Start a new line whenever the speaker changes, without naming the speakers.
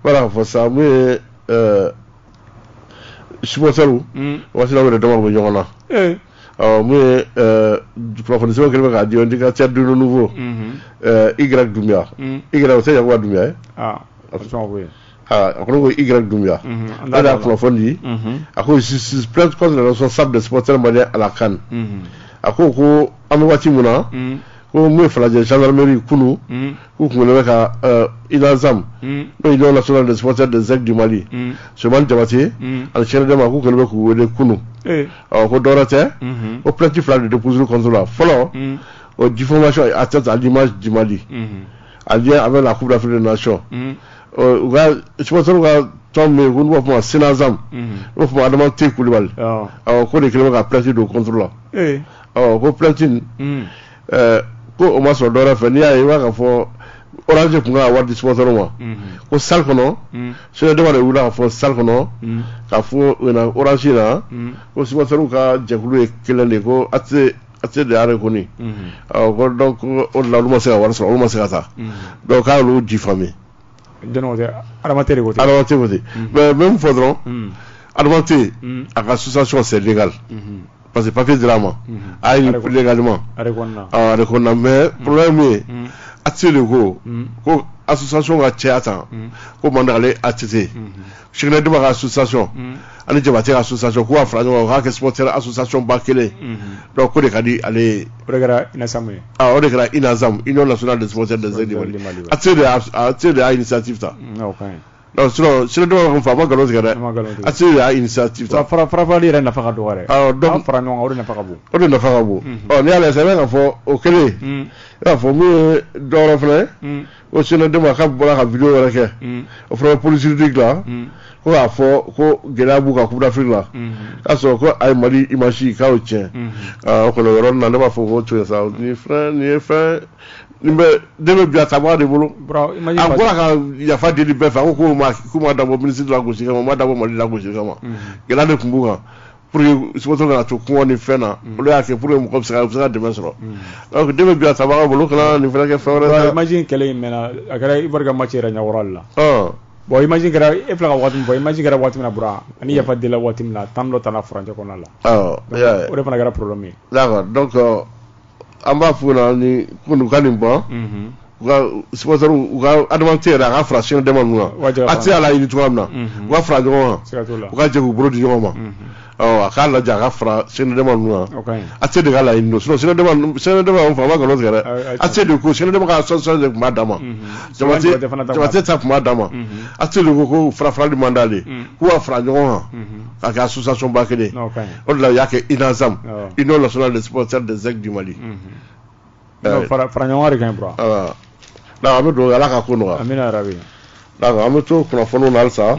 Voilà, k'a fɔ sa mun ye supporters waati la, u yɛrɛ dama bɛ ɲɔgɔn na. Ɔ, mun ye kunnafoni sɛbɛn kɛlen bɛ k'a di, indicateur du renouveau, Y Doumbia. Y, o tɛ Yakuba Doumbia ye?
Ah, a bɛ sɔn ka bɔ yen.
A ko Y Doumbia, ale de y'a kunnafoni di. A ko justice, plainte contre les responsables des supporters maliens à la CAN. A ko ko an bɛ waati min na, ko mun ye Falajɛ gendarmerie kunu, k'u kun bɛ ka UNASAM, n'o ye Union nationale des supporters des Aigles du Mali, Souleymane Diabaté ani Cheick Dema, k'u kɛlen bɛ k'u wele kunu. Ɔ, ko dɔwɛrɛ tɛ, ko plainte fila de déposé contre la. Fɔlɔ, o diffamation et atteinte à l'image du Mali en lien avec la Coupe d'Afrique des Nations. U ka supporters ka tɔn min bɛ yen ko n'u b'a fɔ o ma SENASAM, n'u b'a fɔ o ma Adama T Kulibali, awɔ, ko de kɛlen bɛ ka plainte don contre la. Ɔ, ko plainte in, ko o ma sɔrɔ dɔwɛrɛ fɛ. N'i y'a ye, i b'a ka fɔ Orange tun ka wari di supporters ma, ko salle kɔnɔ, Cheick Dema de wulila k'a fɔ salle kɔnɔ, k'a fɔ u Orange na ko supporters ka jɛkulu ye kelen de ye, ko ATT, ATT de y'a reconnu. Awɔ, ko donc o de la olu ma se ka wari sɔrɔ, olu ma se ka taa. Donc k'a y'olu diffamé.
Jɔnni ko tɛ? Adama T de ko ten.
Adama T ko ten. Mais n bɛ min fɔ dɔrɔn, Adama T, a ka association, c'est légal, parce que papier dira a ma, a ye légalement.
A reconnu na.
A reconnu na. Mais problème min ye, ATT de ko ko association ka caya tan, ko man d'ale ATT. Cheick Dema ka association ani Diabaté ka association, k'u ka fara ɲɔgɔn kan, k'a kɛ supporter association ba kelen. Donc ko de ka di ale ye.
O de kɛra UNASAM ye.
Ah, o de kɛra UNASAM, Union nationale des supporters des Aigles du Mali. ATT de y'a initiative ta.
O ka ɲi.
Donc sinon, Cheick Dema ko fɔ, a ma nkalon tigɛ dɛ.
A ma nkalon tigɛ.
ATT de y'a initiative ta.
Fara farali yɛrɛ nafa ka dɔgɔ dɛ.
Awɔ, donc
an fara ɲɔgɔn kan, o de nafa ka bon.
O de nafa ka bon. Ɔ, n'i y'a lajɛ sisan, i b'a fɔ o kɛlen, i b'a fɔ mun ye dɔwɛrɛ fana ye, ko Cheick Dema k'a bɔra ka vidéo wɛrɛ kɛ, o fana bɛ police juridique la, ko k'a fɔ ko gɛlɛya b'u ka Coupe d'Afrique la, k'a sɔrɔ ko a ye Mali image k'a y'o tiɲɛ. O kɔni, o yɔrɔnin na, ne b'a fɔ ko to yen sa. Nin fɛn nin ye fɛn nin bɛ den bɛ bila tabaga de bolo. A bɔra ka yafa deli bɛɛ fɛ. A ko k'u ma dabɔ ministre la gosi kama, u ma dabɔ Mali la gosi kama, gɛlɛya de tun b'u kan pour que supporter kana to kɔngɔ ni fɛn na. Olu y'a kɛ pour que mɔgɔ bɛ se ka u bɛ se ka dɛmɛ sɔrɔ. Donc den bɛ bila tabaga bolo, kana nin fana kɛ fɛn wɛrɛ ye.
Image kɛlɛ in mɛnna, a kɛra Ivoire ka match yɛrɛ ɲɛkɔrɔ la. Bon, image kɛra, e filɛ ka waati min fɔ, image kɛra waati min na, Bura, ani yafa delila waati min na, tan dɔ tana furancɛ kɔnɔna la.
Awɔ.
O de fana kɛra problème ye.
D'accord, donc an b'a f'u ɲɛna ni ko u ka nin ban, u ka supporters, u ka Adama T yɛrɛ, a ka fara Cheick Dema ninnu kan. A tɛ se a laɲini cogoya min na, u ka fara ɲɔgɔn kan, u ka jɛ k'u bolo di ɲɔgɔn ma. Ɔ, a k'a lajɛ, a ka fara Cheick Dema ninnu kan. ATT de ka laɲini don. Sinon Cheick Dema, Cheick Dema fa ma nkalon tigɛ dɛ. ATT de ko Cheick Dema ka association de tun b'a dama, Diabaté ta tun b'a dama. ATT de ko ko fara farali man d'ale ye, k'u ka fara ɲɔgɔn kan ka kɛ association ba kelen. O de la u y'a kɛ UNASAM, Union nationale des supporters des Aigles du Mali.
Fara ɲɔgɔn de ka ɲi, Bura.
Donc an bɛ dugawu, Ala ka ko nɔgɔya.
Amina yarabi.
D'accord, an bɛ to kunnafoniw na halisa.